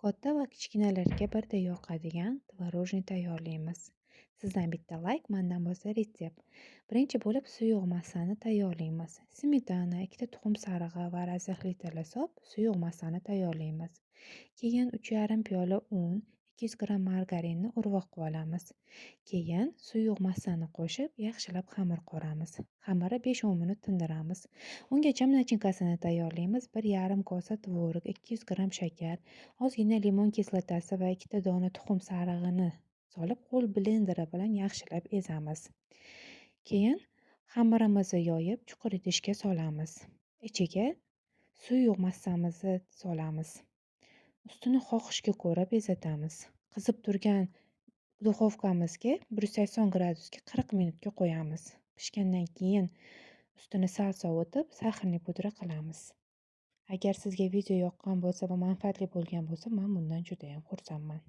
Katta va kichkinalarga birdek yoqadigan творожный tayyorlaymiz. Sizdan bitta layk, mandan bo'lsa retsept. Birinchi bo'lib suyuq massani tayyorlaymiz. Smetana, ikkita tuxum sarig'i va разрыхлитель solib suyuq massani tayyorlaymiz. Keyin 3,5 piyola un, 200 gramm margarinni urvoq qilib olamiz. Keyin suyuq massani qo'shib, yaxshilab xamir qoramiz. Xamirni 5-10 minut tindiramiz. Ungacha начинка sini tayyorlaymiz. 1,5 kosa tvorog, 200 gramm shakar, ozgina limon kislotasi va ikkita dona tuxum sarig'ini solib, qo'l blenderi bilan yaxshilab ezamiz. Keyin xamirimizni yoyib, chuqur idishga solamiz. Ichiga suyuq massamizni solamiz. Ustini xohishga ko'ra bezatamiz. Qizib turgan duxovkamizga 180 gradusga 40 minutga qo'yamiz. Pishgandan keyin ustini sal sovutib, сахарный pudra qilamiz. Agar sizga video yoqqan bo'lsa va manfaatli bo'lgan bo'lsa, men bundan judayam xursandman.